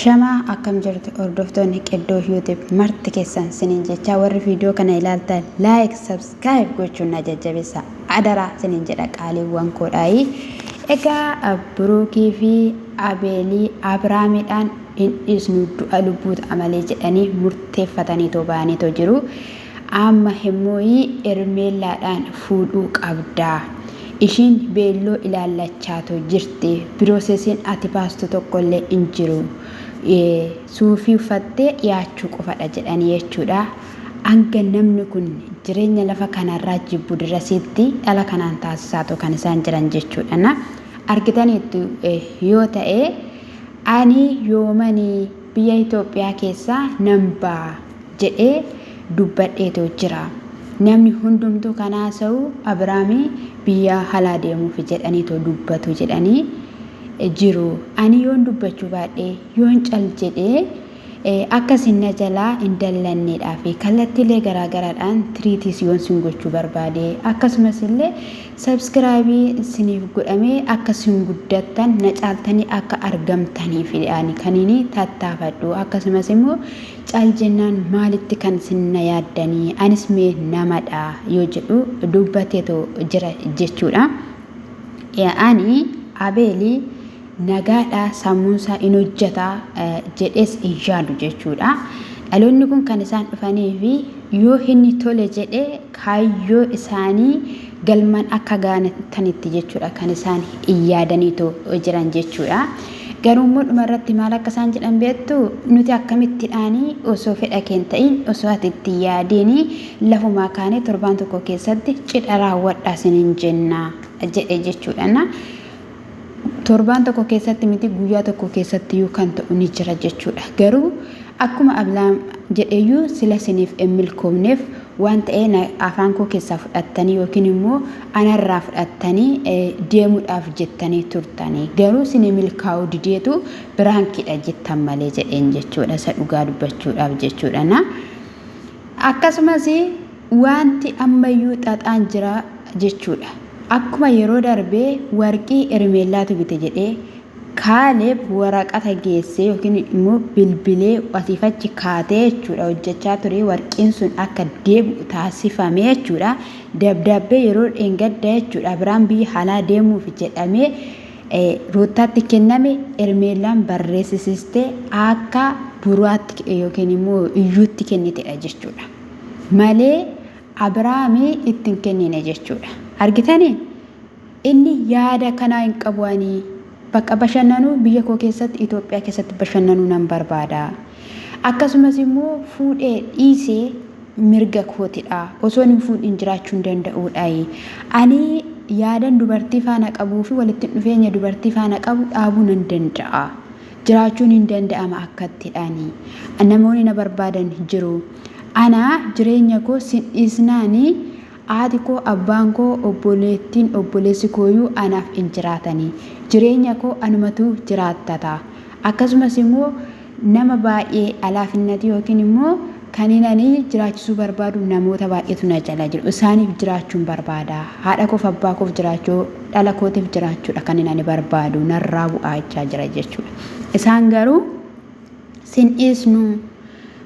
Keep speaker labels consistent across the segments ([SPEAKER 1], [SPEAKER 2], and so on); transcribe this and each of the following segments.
[SPEAKER 1] Ashamaa akkam jirtu hordoftoonni Qiddoo YouTube marti keessan siniin jechaa warri viidiyoo kana ilaaltan like subscribe gochuun na jajjabeessa adaraa siniin jedha qaaliiwwan koodhaayi. Egaa Buruukii fi Abeelii Abiraamiidhaan hin dhiisnu du'a lubbuu ta'a malee jedhanii murteeffataniitoo ba'aniitoo jiru. Amma immoo Hermeellaadhaan fuudhuu qabda. Ishiin beelloo ilaallachaatoo jirti. Piroosesiin ati baastu tokkollee hin jiru. Suufii uffattee dhiyaachuu qofadha jedhanii jechuudha. Hanga namni kun jireenya lafa kanarraa jibbu dirasiitti dhala kanaan taasisaatoo kan isaan jiran jechuudha. Na argitaniittu yoo ta'e ani yoomanii biyya Itoophiyaa keessaa nan ba'a jedhee dubbadheetoo jira. Namni hundumtuu kan haasa'u Abiraami biyya halaa deemuufi jedhaniitoo dubbatu jedhanii jiru. Ani yoon dubbachuu baadhe, yoon cal jedhe akka isin na jalaa hin dallanneedhaafi. Kallattiilee garaa garaadhaan tiriitiis yoon sin gochuu barbaade, akkasumas illee Subscribe isiniif godhamee akka isin guddattan na caaltanii akka argamtaniif ani kaniin tattaafadhu akkasumas immoo cal jennaan maalitti kan isin na yaaddanii anis mee namadha yoo jedhu dubbateetu jira jechuudha. Ani Abeeli nagaadha sammuunsaa in hojjeta jedhees hin yaadu jechuudha. Dhaloonni kun kan isaan dhufanii fi yoo inni tole jedhe kaayyoo isaanii galmaan akka ga'anitti jechuudha kan isaan hin yaadaniitu jiran jechuudha. Garuu immoo dhuma irratti maal akka isaan jedhan beektu nuti akkamittidhaanii osoo fedha kee hin ta'in osoo ati itti yaadiin lafumaa kaanee torbaan tokko keessatti cidha raawwadhaa isiniin jenna jedhe jechuudha. Torbaan tokko keessatti miti guyyaa tokko keessatti iyyuu kan ta'u ni jira jechuudha. Garuu akkuma Ablaam jedheyyuu sila isiniif hin milkoomneef waan ta'ee na afaan koo keessaa fudhattanii yookiin immoo anarraa fudhattanii deemuudhaaf jettanii turtanii. Garuu isinii milkaa'uu dideetu biraankiidha jettan malee jedheen jechuudha. Isa dhugaa dubbachuudhaaf jechuudha. Na akkasumas wanti ammayyuu xaxaan jira jechuudha. Akkuma yeroo darbe warqii Hermeellaatu bite jedhee Kaaleb waraqata geessee yookiin immoo bilbilee asiif achi kaatee jechuudha hojjechaa ture warqiin sun akka deebi'u taasifame jechuudha. Dabdaabbee yeroo dheengadda jechuudha Abiraam biyya alaa deemuuf jedhamee Ruuttaatti kenname Hermeellaan barreessisistee akka buraatti yookiin immoo iyyuutti kennitedha jechuudha. Malee Abiraami itti hin kennine jechuudha. Argitanii? Inni yaada kanaa hin qabu ani bakka bashannanuu biyya koo keessatti Itoophiyaa keessatti bashannanuu nan barbaada. Akkasumas immoo fuudhee dhiisee mirga kootidha. Osoon hin fuudhin jiraachuu hin danda'uudha. Ani yaadan dubartii faana qabuu fi walitti dhufeenya dubartii faana qabu dhaabuu nan danda'a. Jiraachuun hin danda'ama akkattidhaani. Namoonni na barbaadan jiru. Ana jireenya koo sin dhiisnaani Haati koo, abbaan koo, obboleettiin, obboleessi kooyyuu anaaf hin jiraatani. Jireenya koo anumatu jiraattata. Akkasumas immoo nama baay'ee alaafinnati yookiin immoo kanin ani jiraachisuu barbaadu namoota baay'eetu na jala jiru. Isaaniif jiraachuun barbaada. Haadha koof abbaa koof jiraachuu, dhala kootiif jiraachuudha kanin ani barbaadu. Narraa bu'aa jechaa jira jechuudha. Isaan garuu sin dhiisnu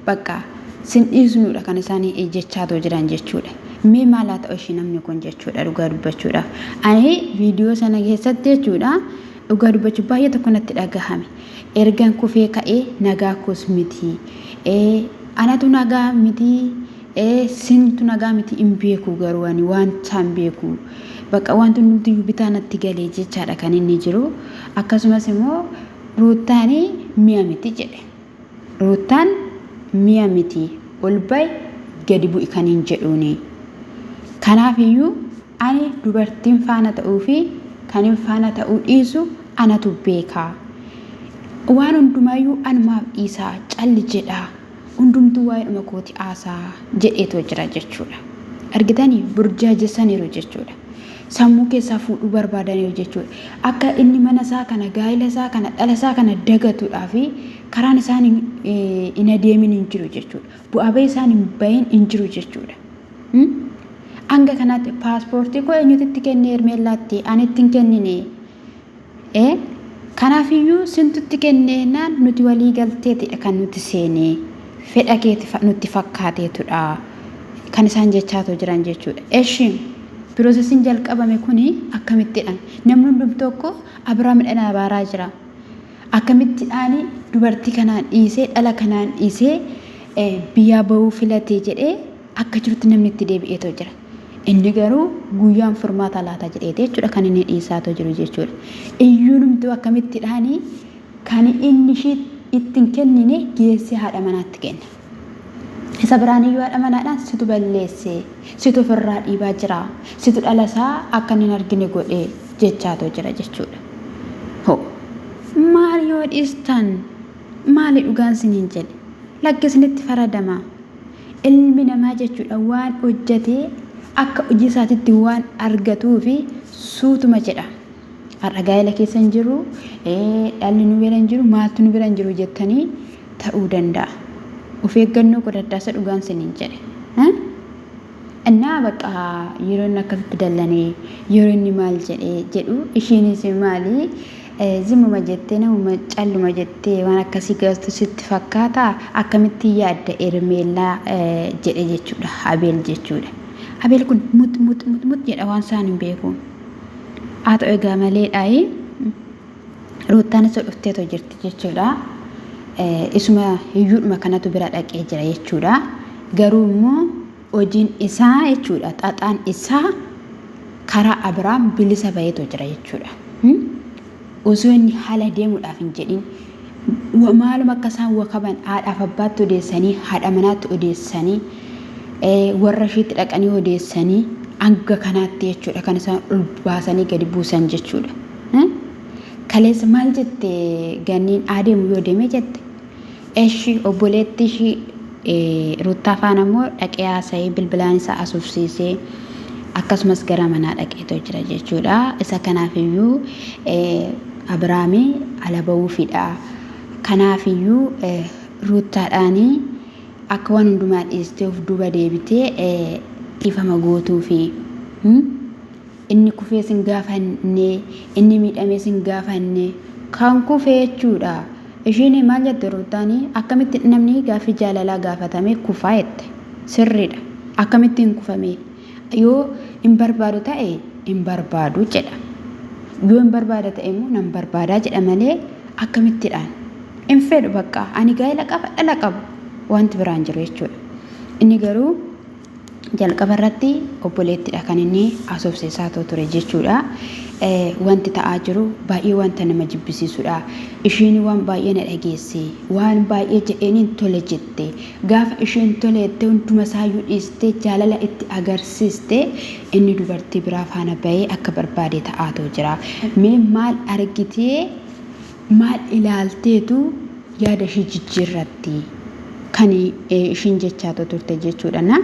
[SPEAKER 1] bakka sin dhiisnuudha kan isaan jechaatoo jiran jechuudha. Mee maal haa ta'u ishii namni kun jechuudha dhugaa dubbachuudhaaf. Ani viidiyoo sana keessatti jechuudha dhugaa dubbachuu baay'ee tokko natti dhagahame. Ergan kufee ka'ee nagaa koos miti. Anatu nagaa miti sintu nagaa miti hin beeku garuu ani wanta hin beeku. Bakka wanti hundumtiyyuu bitaa natti galee jechaadha kan inni jiru. Akkasumas immoo Ruuttaan mi'a miti jedhe. Ruuttaan mi'a miti ol ba'i gadi bu'i kan hin jedhuuni. Kanaaf iyyuu ani dubartiin faana ta'uu fi kanin faana ta'uu dhiisu anatu beeka. Waan hundumaayyuu anumaaf dhiisaa calli jedhaa. Hundumtuu waa'eedhuma kooti haasaa jedheetoo jira jechuudha. Argitanii burjaajessaniiru jechuudha. Sammuu keessaa fuudhuu barbaadaniiru jechuudha. Akka inni mana isaa kana, gaa'ila isaa kana, dhala isaa kana dagatuudhaa fi karaan isaan hin adeemin hin jiru jechuudha. Bu'aa bahii isaan hin bahin hin jiru jechuudha. Hanga kanaatti paaspoortii koo eenyutu itti kenne Hermeellaatti? Ani itti hin kennine. Kanaafiyyuu sintutti kenneenaan nuti walii galteetidha kan nuti seenee fedha keeti nutti fakkaateetudha kan isaan jechaatoo jiran jechuudha. Eshi piroosesiin jalqabame kuni akkamittidha? Namni hundumtuu tokko Abiraamidhaan abaaraa jira. Akkamittidhaan dubartii kanaan dhiisee dhala kanaan dhiisee biyyaa bahuu filatee jedhee akka jirutti namni itti deebi'eetoo jira. Inni garuu guyyaan furmaata laata jedheeti jechuudha kan inni dhiisaatoo jiru jechuudha. Iyyuunumtuu akkamittidhaan kan inni ishii ittiin kennine geessee haadha manaatti kenna. Isa biraan iyyuu haadha manaadhaan situ balleesse, situ ofirraa dhiibaa jira, situ dhala isaa akka inni hin argine godhe jechaatoo jira jechuudha. Ho! Maal yoo dhiistan maali dhugaan siniin jedhe? Lakki isinitti faradama. Ilmi namaa jechuudha waan hojjetee akka hojii isaatitti waan argatuufi suutuma jedha. Har'a gaa'ela keessa hin jirru, dhalli nu bira hin jiru, maaltu nu bira hin jiru jettanii ta'uu danda'a. Of eeggannoo godhadhaa isa dhugaan siniin jedhe. Innaa bakka yeroo inni akkasitti dallanee yeroo inni maal jedhee jedhu ishiinis maali zimmuma jettee namuma calluma jettee waan akkasii galtu sitti fakkaata akkamitti yaadda Ermeellaa jedhe jechuudha Abeel jechuudha. Abeel kun mut mut mut mut jedha waan isaan hin beeku. Haa ta'u egaa maleedhaayi Ruuttaan isa dhufteetoo jirti jechuudha. Isuma hiyyuudhuma kanatu bira dhaqee jira jechuudha. Garuu immoo hojiin isaa jechuudha xaxaan isaa karaa Abiraam bilisa baheetoo jira jechuudha. Osoo inni haala deemuudhaaf hin jedhin maaluma akka isaan wakaban haadhaaf abbaatti odeessanii haadha manaatti odeessanii warra ishiitti dhaqanii odeessanii hanga kanaatti jechuudha kan isaan ol baasanii gadi buusan jechuudha. Kaleessa maal jette ganniin adeemu yoo deeme jette eshi obboleetti ishii Ruuttaa faana immoo dhaqee haasa'ee bilbilaan isaa asufsiisee akkasumas gara manaa dhaqeetoo jira jechuudha. Isa kanaaf iyyuu Abiraamii ala ba'uufidha. Kanaaf iyyuu Ruuttaadhaanii akka waan hundumaa dhiistee of duuba deebitee dhiifama gootuufi. Inni kufee sin gaafanne, inni miidhamee sin gaafanne. Kan kufe jechuudha. Ishiin maal jette Ruuttaan akkamitti namni gaaffii jaalalaa gaafatame kufaa jette. Sirriidha. Akkamitti hin kufame? Yoo hin barbaadu ta'e hin barbaadu jedha. Yoo hin barbaada ta'e immoo nan barbaadaa jedha malee akkamittidhaan? Hin fedhu bakka ani gaa'ela qaba dhala qaba wanti biraan jiru jechuudha. Inni garuu jalqaba irratti obboleettidha kan inni haasofsiisaa ture jechuudha. Wanti ta'aa jiru baay'ee wanta nama jibbisiisudha. Isheen waan baay'ee na dhageesse, waan baay'ee jedheeniin tole jette. Gaafa isheen tole jettee hunduma isaayyuu dhiistee jaalala itti agarsiiste inni dubartii biraa faana bahee akka barbaade ta'aatoo jira. Mee maal argitee maal ilaalteetu yaada ishii jijjiirratti kan ishiin jechaatoo turte jechuudha. Na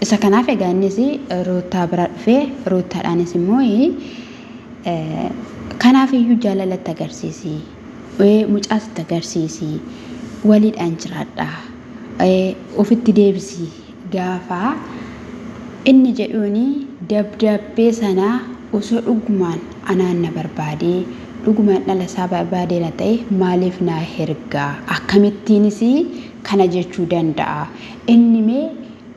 [SPEAKER 1] isa kanaaf egaa innis Ruuttaa bira dhufee Ruuttaadhaanis immoo kanaaf iyyuu jaalalatti agarsiisi mucaas itti agarsiisi waliidhaan jiraadha ofitti deebisi gaafa inni jedhuuni dabdaabbee sana osoo dhugumaan anaan na barbaadee dhugumaan dhala isaa barbaadeera ta'e maaliif naa hergaa akkamittiinis kana jechuu danda'a inni mee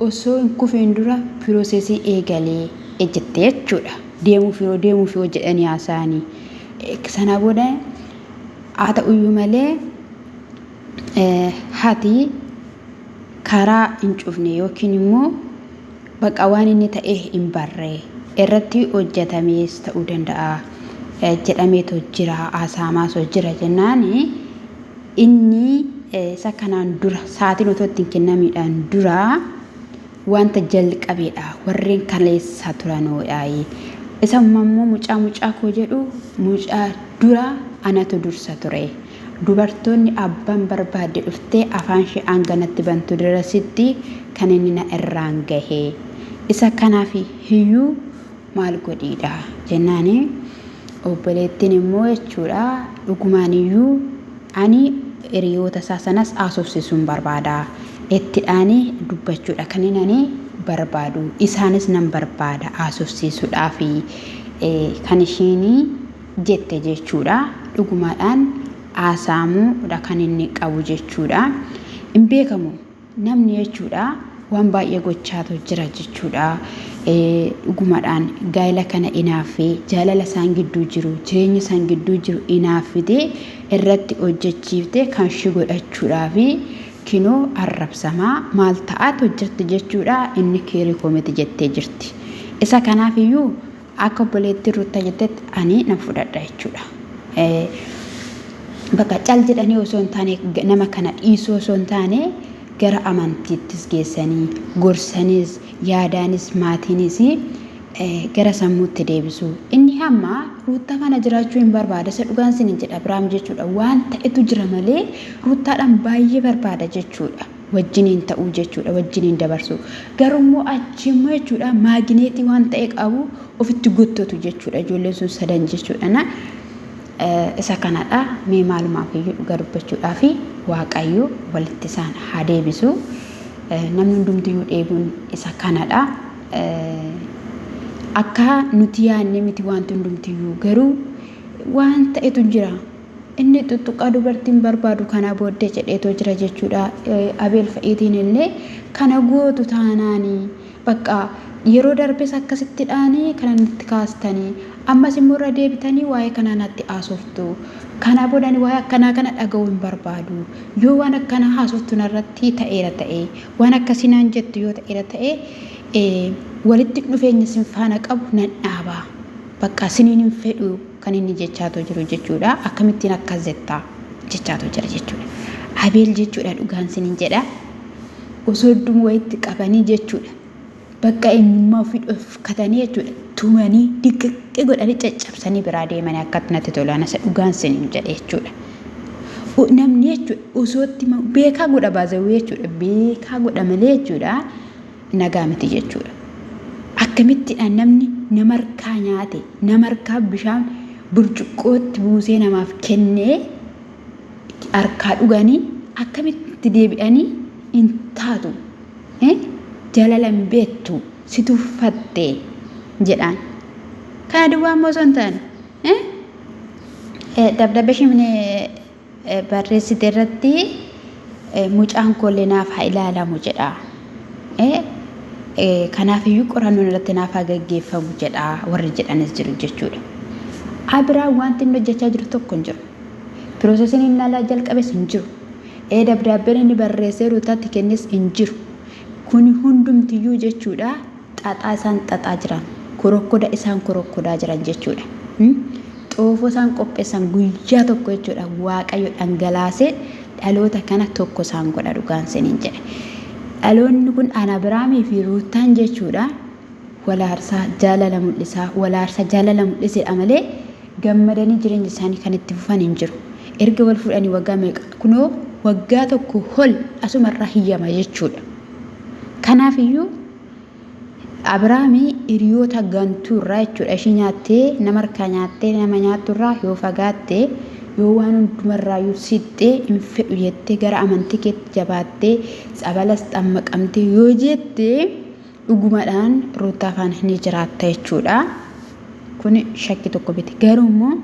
[SPEAKER 1] osoo hin kufiin dura piroosesii eegalee ejjette jechuudha deemuuf yoo deemuuf yoo jedhanii haasa'anii sana booda haa ta'uyyuu malee haati karaa hin cufne yookiin immoo baqa waan inni ta'e hin barre irratti hojjetamees ta'uu danda'a jedhameetu jira haasa'amaas jira jennaan inni isa kanaan dura sa'aatiin otoo ittiin kennamiidhaan dura wanta jalqabeedha warreen kaleessa turanoodha. Isa immoo mucaa mucaa koo jedhu mucaa dura anatu dursa ture. Dubartoonni abbaan barbaadde dhuftee afaan ishee hanganatti bantu dirasitti kan inni na irraan gahe. Isa kanaaf hiyyuu maal godhiidha jennaani obboleettiin immoo jechuudha dhugumaan iyyuu ani hiriyoota isaa sanas haasofsiisuun barbaada. Ittidhaanii dubbachuudha kan inni ani barbaadu. Isaanis nan barbaada haasofsiisuudhaafi kan ishiin jette jechuudha. Dhugumaadhaan haasa'amuudha kan inni qabu jechuudha. Hin beekamu namni jechuudha waan baay'ee gochaatu jira jechuudha. Dhugumaadhaan gaa'ela kana inaaffee jaalala isaan gidduu jiru jireenya isaan gidduu jiru inaaffitee irratti hojjechiiftee kan ishii godhachuudhaa fi kinoo arrabsamaa maal ta'aatu jirti jechuudha. Inni keerii koo miti jettee jirti. Isa kanaaf iyyuu akka obboleettii Ruutta jettetti ani nan fudhadha jechuudha. Bakka cal jedhanii osoo hin taane nama kana dhiisuu osoo hin taane gara amantiittis geessanii gorsaniis yaadaanis maatiinis gara sammuutti deebisuu. Inni hamma Ruuttaa faana jiraachuu hin barbaada. Isa dhugaan sinin jedha Abiraam jechuudha. Waan ta'etu jira malee Ruuttaadhaan baay'ee barbaada jechuudha. Wajjiniin ta'uu jechuudha. Wajjiniin dabarsuu. Garuu immoo achi immoo jechuudha maagineetii waan ta'e qabu ofitti gottatu jechuudha. Ijoolleen sun sadan jechuudha. Na isa kanadha. Mee maalumaaf iyyuu dhugaa dubbachuudhaa fi Waaqayyo walitti isaan haa deebisu. Namni hundumtiyyuu dheebuun isa kanadha. Akka nuti yaadne miti wanti hundumtiyyuu garuu waan ta'etu jira. Inni tuttuqaa dubartiin barbaadu kana booddee jedheetoo jira jechuudha. Abeel fa'iitiin illee kana gootu taanaanii bakka yeroo darbes akkasittidhaanii kana nutti kaastanii ammas immoo irra deebitanii waa'ee kanaa natti haasoftu. Kana booda ani waa'ee akkanaa kana dhaga'uu hin barbaadu. Yoo waan akkanaa haasoftu narratti ta'eera ta'e waan akkasii naan jettu yoo ta'eera ta'e walitti dhufeenya sin faana qabu nan dhaaba. Bakka siniin hin fedhu kan inni jechaatoo jiru jechuudha. Akkamittiin akkas jettaa jechaatoo jira jechuudha. Abeel jechuudha dhugaan sinin jedha. Osoo hedduu wayitti qabanii jechuudha. Bakka eenyummaa ofii dhofkatanii jechuudha. Tumanii diqqaqqee godhanii caccabsanii biraa deemanii akkatti natti tolaan isa dhugaan sinin jedhe jechuudha. Namni jechuudha osoo itti beekaa godha baazawuu jechuudha. Beekaa godha malee jechuudha. Nagaa miti jechuudha. Akkamittidha namni nama harkaa nyaate, nama harkaa bishaan burcuqqootti buusee namaaf kennee harkaa dhuganii akkamitti deebi'anii hin taatu. Jaalala hin beektu si tuffatte jedhaan. Kana duwwaa immoo osoo hin taane dabdabbe isheen barreessite irratti mucaan koollee naaf haa ilaalamu jedha. Kanaaf iyyuu qorannoon irratti naaf haa gaggeeffamu jedha warri jedhanis jiru jechuudha. Abiraan wanti inni hojjechaa jiru tokko hin jiru. Piroosesiin inni alaa jalqabes hin jiru. Dabdaabbeen inni barreessee Ruutaatti kennes hin jiru. Kuni hundumtiyyuu jechuudha xaxaa isaan xaxaa jiran, korokkoda isaan korokkodaa jiran jechuudha. Xoofoo isaan qopheessan guyyaa tokko jechuudha Waaqayyo dhangalaasee dhaloota kana tokko isaan godha dhugaan isiniin jedhe. Dhaloonni kun an Abiraamii fi Ruuttaan jechuudha walaarsaa jaalala mul'isaa walaarsaa jaalala mul'isedha malee gammadanii jireenya isaanii kan itti fufan hin jiru. Erga wal fuudhanii waggaa meeqa kunoo waggaa tokko hol asumarraa hiyyama jechuudha. Kanaaf iyyuu Abiraami hiriyoota gantuu irraa jechuudha ishii nyaattee nama harkaa nyaattee nama nyaattu irraa yoo fagaatte yoo waan hundumarraayyuu siqxee hin fedhu jettee gara amantii keetti jabaattee tsabalas xammaqamtee yoo jette dhugumadhaan Ruuttaa faana ni jiraatta jechuudha. Kuni shakki tokko miti. Garuu immoo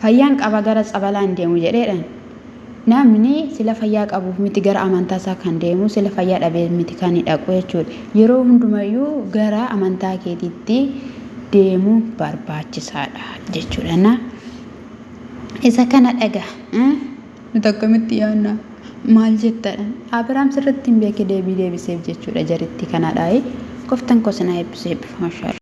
[SPEAKER 1] Fayyaan qaba gara tsabalaa hin deemu jedheedhan. Namni sila fayyaa qabuuf miti gara amantaa isaa kan deemu sila fayyaa dhabee miti kan dhaqu jechuudha. Yeroo hundumayyuu gara amantaa keetiitti deemuun barbaachisaadha jechuudha. Na isa kana dhaga. Nuti akkamitti yaadna maal jettadha. Abiraam sirriitti hin beeke deebii deebiseef jechuudha jaritti kanadha. Gooftaan koo sinaa eebbisu eebbifama.